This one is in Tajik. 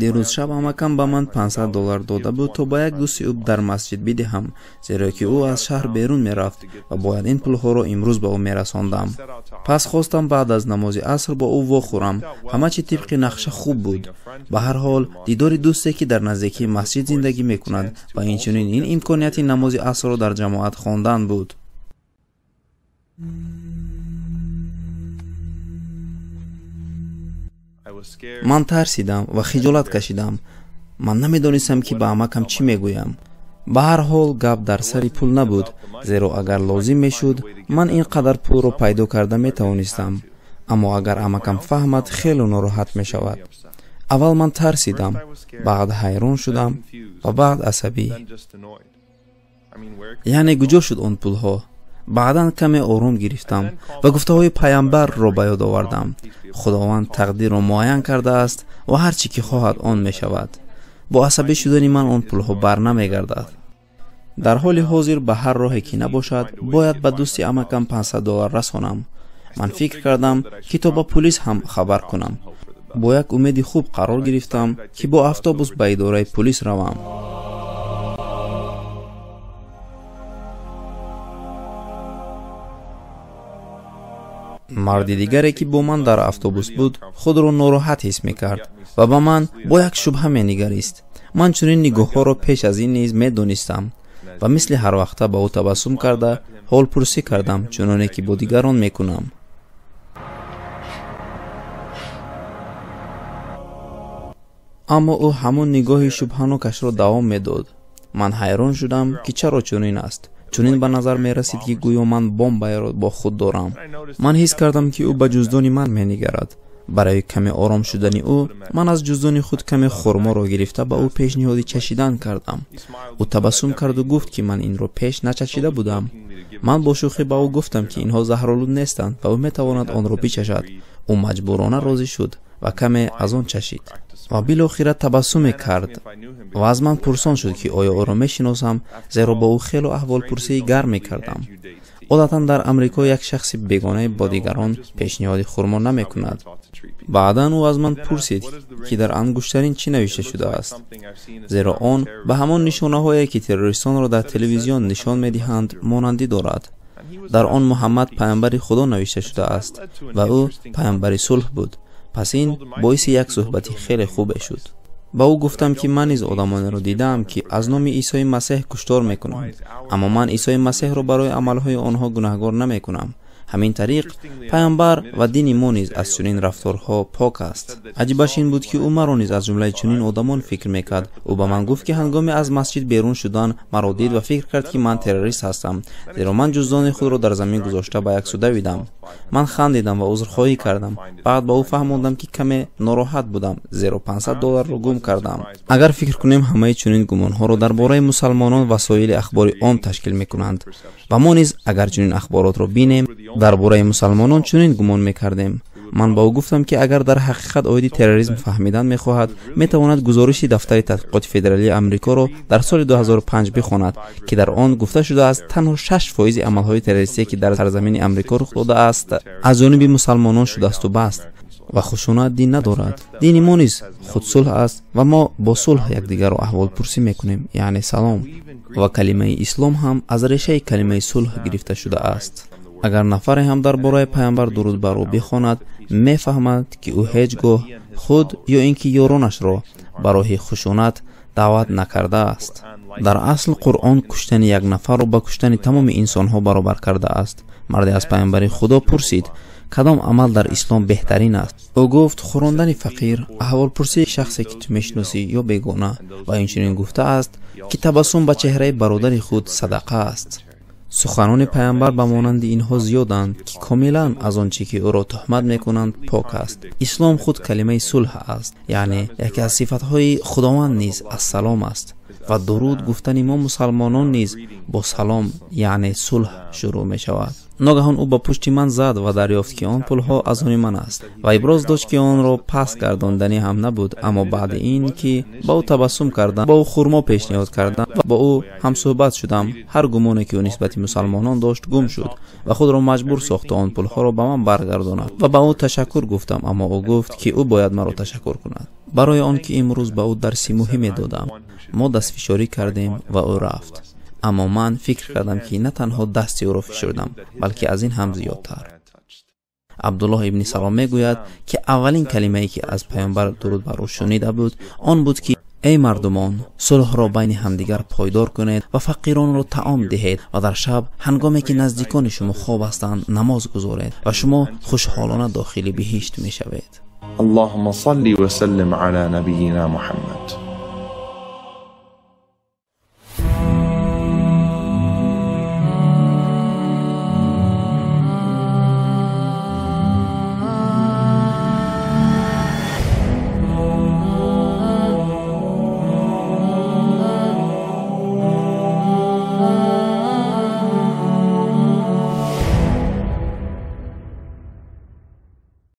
Дирӯз шаб амакам ба ман $500 дода буд, то ба як дӯсти ӯ дар масҷид бидиҳам, зеро ки ӯ аз шаҳр берун мерафт ва бояд ин пулҳоро имрӯз ба ӯ мерасондам. Пас хостам баъд аз намози аср бо ӯ вохӯрам. Ҳама чӣ тибқи нақша хуб буд. Ба ҳар ҳол, дидори дӯсте, ки дар наздикии масҷид зиндагӣ мекунад ва инчунин ин имконияти намози асрро дар ҷамоат хондан буд. Ман тарсидам ва хиҷолат кашидам. Ман намедонистам, ки ба амакам чӣ мегӯям. Ба ҳар ҳол, гап дар сари пул набуд, зеро агар лозим мешуд, ман ин қадар пулро пайдо карда метавонистам. Аммо агар амакам фаҳмад, хеле нороҳат мешавад. Аввал ман тарсидам, баъд ҳайрон шудам ва баъд асабӣ. Яъне куҷо шуд он пулҳо? Баъдан каме ором гирифтам ва гуфтаҳои паямбарро ба ёд овардам. Худованд тақдирро муайян кардааст ва ҳар чӣ ки хоҳад, он мешавад. Бо асабӣ шудани ман он пулҳо бар намегардад. Дар ҳоли ҳозир ба ҳар роҳе ки набошад, бояд ба дӯсти амакам $500 расонам. Ман фикр кардам, ки то ба пулис ҳам хабар кунам. Бо як умеди хуб қарор гирифтам, ки бо автобус ба идораи пулис равам. Марди дигаре, ки бо ман дар автобус буд, худро нороҳат ҳис мекард ва ба ман бо як шубҳа менигарист. Ман чунин нигоҳҳоро пеш аз ин низ медонистам ва мисли ҳарвақта ба ӯ табассум карда ҳолпурсӣ кардам, чуноне ки бо дигарон мекунам. Аммо ӯ ҳамон нигоҳи шубҳанокашро давом медод. Ман ҳайрон шудам, ки чаро чунин аст. Чунин ба назар мерасид, ки гӯё ман бомбаеро бо худ дорам. Ман ҳис кардам, ки ӯ ба ҷуздони ман менигарад. Барои каме ором шудани ӯ, ман аз ҷуздони худ каме хурморо гирифта ба ӯ пешниҳоди чашидан кардам. Ӯ табассум карду гуфт, ки ман инро пеш начашида будам. Ман бо шӯхӣ ба ӯ гуфтам, ки инҳо заҳролуд нестанд ва ӯ метавонад онро бичашад. Ӯ маҷбурона розӣ шуд ва каме аз он чашид ва билохира табассуме кард ва аз ман пурсон шуд, ки оё ӯро мешиносам, зеро бо ӯ хело аҳволпурсии гарм мекардам. Одатан дар Амрико як шахси бегона бо дигарон пешниҳоди хурмо намекунад. Баъдан ӯ аз ман пурсид, ки дар ангуштарин чӣ навишта шудааст, зеро он ба ҳамон нишонаҳое, ки террористонро дар телевизион нишон медиҳанд, монандӣ дорад. Дар он Муҳаммад паямбари Худо навишта шудааст ва ӯ паямбари сулҳ буд. Пас ин боиси як суҳбати хеле хубе шуд. Ба ӯ гуфтам, ки ман низ одамонеро дидаам, ки аз номи Исои Масеҳ куштор мекунанд, аммо ман Исои Масеҳро барои амалҳои онҳо гунаҳгор намекунам. Ҳамин тариқ, паямбар ва дини мо низ аз чунин рафторҳо пок аст. Аҷибаш ин буд, ки ӯ маро низ аз ҷумлаи чунин одамон фикр мекард. Ӯ ба ман гуфт, ки ҳангоми аз масҷид берун шудан маро дид ва фикр кард, ки ман террорист ҳастам, зеро ман ҷуздони худро дар замин гузошта ба як сӯ давидам. Ман хандидам ва узрхоҳӣ кардам. Баъд ба ӯ фаҳмондам, ки каме нороҳат будам, зеро $500 гум кардам. Агар фикр кунем, ҳамаи чунин гумонҳоро дар бораи мусалмонон васоили ахбори ом ташкил мекунанд ва мо низ агар чунин ахборотро бинем, дар бораи мусалмонон чунин гумон мекардем. Ман ба ӯ гуфтам, ки агар дар ҳақиқат оиди терроризм фаҳмидан мехоҳад, метавонад гузориши дафтари тадқиқоти федералии Амрикоро дар соли 2005 бихонад, ки дар он гуфта шудааст, танҳо 6% амалҳои террористие, ки дар сарзамини Амрико рух додааст, аз ҷониби мусалмонон шудаасту баст. Ва хушунат дин надорад. Дини мо низ худ сулҳ аст ва мо бо сулҳ якдигарро аҳволпурсӣ мекунем, яъне салом. Ва калимаи ислом ҳам аз решаи калимаи сулҳ гирифта шудааст. Агар нафаре ҳам дар бораи паямбар дуруд бар ӯ бихонад, мефаҳмад, ки ӯ ҳеҷ гоҳ худ ё ин ки ёронашро ба роҳи хушунат даъват накардааст. Дар асл Қуръон куштани як нафарро ба куштани тамоми инсонҳо баробар кардааст. Марде аз паямбари Худо пурсид, кадом амал дар ислом беҳтарин аст? Ӯ гуфт: хӯрондани фақир, аҳволпурсии шахсе, ки ту мешиносӣ ё бегона. Ва инчунин гуфтааст, ки табассум ба чеҳраи бародари худ садақа аст. Суханони паямбар ба монанди инҳо зиёданд, ки комилан аз он чӣ ки ӯро туҳмат мекунанд пок аст. Ислом худ калимаи сулҳ аст, яъне яке аз сифатҳои Худованд низ ассалом аст ва дуруд гуфтани мо мусалмонон низ бо салом, яъне сулҳ шурӯъ мешавад. Ногаҳон ӯ ба пушти ман зад ва дарёфт, ки он пулҳо аз они ман аст ва иброз дошт, ки онро пас гардонданӣ ҳам набуд. Аммо баъди ин ки ба ӯ табассум кардам, ба ӯ хурмо пешниҳод кардам ва бо ӯ ҳамсӯҳбат шудам, ҳар гумоне, ки ӯ нисбати мусалмонон дошт, гум шуд ва худро маҷбур сохт, то он пулҳоро ба ман баргардонад ва ба ӯ ташаккур гуфтам, аммо ӯ гуфт, ки ӯ бояд маро ташаккур кунад. Барои он ки имрӯз ба ӯ дарси муҳиме додам. Мо дастфишорӣ кардем ва ӯ рафт. Аммо ман фикр кардам, ки на танҳо дасти ӯро фишурдам, балки аз ин ҳам зиёдтар. Абдуллоҳ ибни Салом мегӯяд, ки аввалин калимае, ки аз паёмбар, дуруд бар ӯ, шунида буд, он буд, ки: «Эй мардумон, сулҳро байни ҳамдигар пойдор кунед ва фақиронро таом диҳед ва дар шаб, ҳангоме ки наздикони шумо хоб ҳастанд, намоз гузоред ва шумо хушҳолона дохили биҳишт мешавед». اللهم صل وسلم على نبينا محمد.